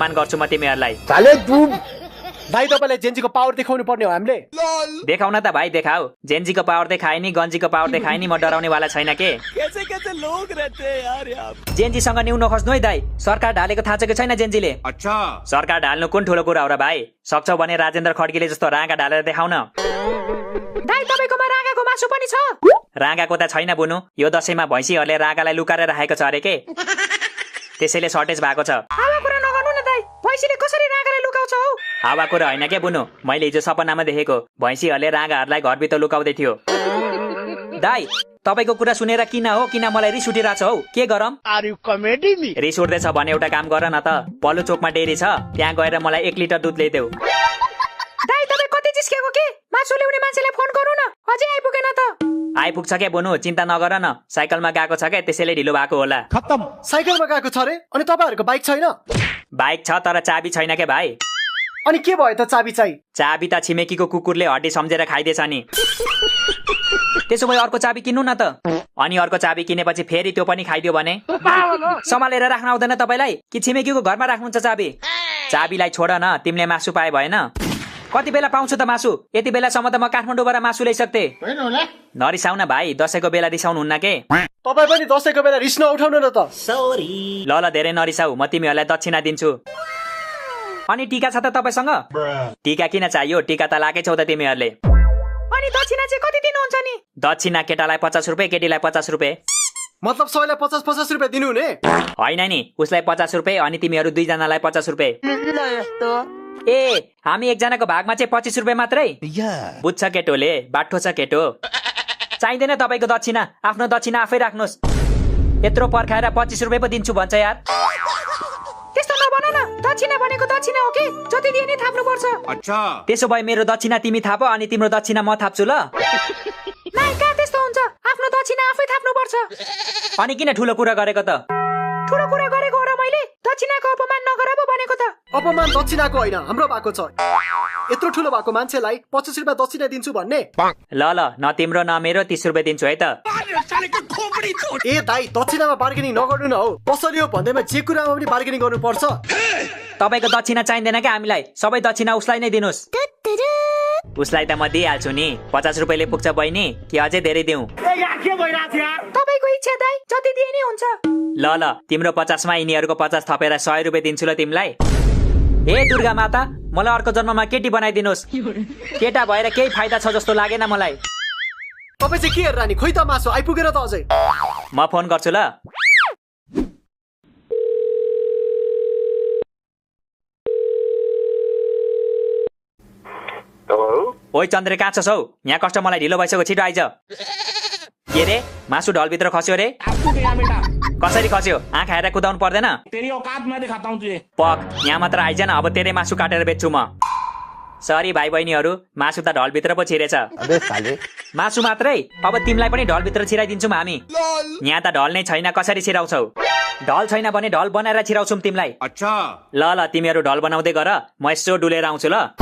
मान गर्छु म तिमीहरूलाई। भाइ तपाईलाई जेन्जीको पावर देखाउनु पर्ने हो हामीले। देखाउन त भाइ देखाऊ। जेन्जीको पावर देखाए नि गन्जीको पावर देखाए नि म डराउने वाला छैन के। कैसे लोग रहते हैं यार यहाँ। जेन्जीसँग न्यू नखस्नु है दाइ। सरकार ढालेको थाहा छ कि छैन जेन्जीले? अच्छा सरकार ढाल्नु कुन ठुलो कुरा हो र भाइ? सक्छौ भने राजेन्द्र खड्कीले जस्तो राँगा ढालेर देखाउन। दाइ तपाईकोमा राँगाको मासु पनि छ? राँगाको त छैन बुनु। यो दशैंमा भैँसीहरूले राँगालाई लुकाएर राखेको छ अरे के। त्यसैले सर्टेज भएको छ। हावा कुरा नगर्नु न दाइ। भैँसीले कसरी राँगालाई लुकाउँछ हौ? हावा कुरा होइन के बुनु। मैले हिजो सपनामा देखेको भैँसीहरूले राँगाहरूलाई घरभित्र लुकाउँदै थियो। दाइ तपाईको कुरा सुनेर किन मलाई रिस उठिरहेछ हौ? के गरम? रिस उठ्दैछ भने एउटा काम गर न त। पल्लो चोकमा डेरी छ, त्यहाँ गएर मलाई 1 लिटर दुध ल्याइदेऊ। दाइ तपाई कति जिस्केको के? मासु ल्याउने मान्छेलाई फोन गरौ न। अझै आइपुगेन त। आइपुग्छ के बुनु, चिन्ता नगर न। साइकलमा गएको छ के, त्यसैले ढिलो भएको होला। खत्तम। साइकलमा गएको छ रे? अनि तपाईहरुको बाइक छैन? बाइक छ तर चाबी छैन के भाइ। अनि के भयो त चाबी चाहिँ? चाबी त छिमेकीको कुकुरले हड्डी सम्झेर खाइदिएछ नि। त्यसो भए अर्को चाबी किन्नु न त। अनि अर्को चाबी किनेपछि फेरि त्यो पनि खाइदियो भने सम्हालेर राख्न आउँदैन तपाईलाई कि छिमेकीको घरमा राख्नुहुन्छ चाबी? चाबीलाई छोड न, तिमीले मासु पाए भएन। कति बेला पाउँछु त मासु? यति बेलासम्म त म काठमाडौँबाट मासु ल्याइसक्थे। नरिसाउन भाइ, दशैंको बेला रिसाउनुहुन्न के? तपाई पनि दशैंको बेला रिस नउठाउनु न त। सरी। ल धेरै नरिसाउ, म तिमीहरूलाई दक्षिणा दिन्छु। अनि टीका छ त तपाईसँग? टीका किन चाहियो? टीका त लागेकै छौ त तिमीहरूले। अनि दक्षिणा चाहिँ कति दिनुहुन्छ नि? दक्षिणा केटालाई 50 रुपैयाँ, केटीलाई 50 रुपैयाँ। मतलब सबैलाई 50-50 रुपैयाँ दिनु हुने? होइन नि, उसलाई 50 रुपैयाँ अनि तिमीहरू 2 जनालाई 50 रुपैयाँ। ए हामी एकजनाको भागमा चाहिँ 25 रुपैयाँ मात्रै? बुझ्छ केटोले, बाठो छ केटो। चाहिँदैन तपाईको दक्षिणा, आफ्नो दक्षिणा आफै राख्नुहोस्। यत्रो पर्खाएर 25 रुपैयाँ पो दिन्छु भन्छ यार। त्यस्तो नभन न, दक्षिणा भनेको दक्षिणा हो के? जति दिए नि थाप्नु पर्छ। अच्छा त्यसो भए मेरो दक्षिणा तिमी थाप अनि तिम्रो दक्षिणा म थाप्छु ल। नाइ कहाँ त्यस्तो हुन्छ? आफ्नो दक्षिणा आफै थाप्नु पर्छ। अनि किन ठुलो कुरा गरेको त? ठुलो कुरा गरेको हो र मैले? दक्षिणाको अपमान नगर पो भनेको त। अपमान दक्षिणाको होइन, हाम्रो भएको छ। यत्रो ठुलो भएको मान्छेलाई 25 रुपैयाँ दक्षिणा दिन्छु भन्ने? ल न तिम्रो न मेरो 30 रुपैयाँ दिन्छु है त। ए दाइ दक्षिणामा बार्गेनिङ नगर्नु न हौ। कसरी हो भन्दैमा जे कुरामा पनि बार्गेनिङ गर्नु पर्छ। तपाईको दक्षिणा चाहिँदैन क्या हामीलाई, सबै दक्षिणा उसलाई नै दिनुहोस्। उसलाई त म दिइहाल्छु नि। 50 रुपैयाँले पुग्छ बहिनी कि अझै धेरै दिउँ? तपाईको इच्छा दाइ, जति दिए नि हुन्छ। ल तिम्रो 50 मा यिनीहरूको 50 थपेर 100 रुपैयाँ दिन्छु ल तिमीलाई। हे दुर्गा माता, मलाई अर्को जन्ममा केटी बनाइदिनुहोस्। केटा भएर केही फाइदा छ जस्तो लागेन मलाई। तपाई चाहिँ के हेरेर नि? खोइ त मासु आइपुगेर त अझै। म फोन गर्छु ल। ओइ चन्द्रे कहाँ छस् हौ? यहाँ कस्टमरलाई ढिलो भइसक्यो, छिटो आइज। के रे मासु ढलभित्र खस्यो रे? कसरी खस्यो? आँखा हेरेर कुदाउनु पर्दैन? पक यहाँ मात्र आइज न, अब तेरै मासु काटेर बेच्छु म। सरी भाइ बहिनीहरू, मासु त ढलभित्र पो छिरेछ। मासु मात्रै? अब तिमीलाई पनि ढलभित्र छिराइदिन्छौँ हामी। यहाँ त ढल नै छैन, कसरी छिराउँछौ? ढल छैन भने ढल बनाएर छिराउँछौँ तिमीलाई। अच्छा ल तिमीहरू ढल बनाउँदै गर, म यसो डुलेर आउँछु ल।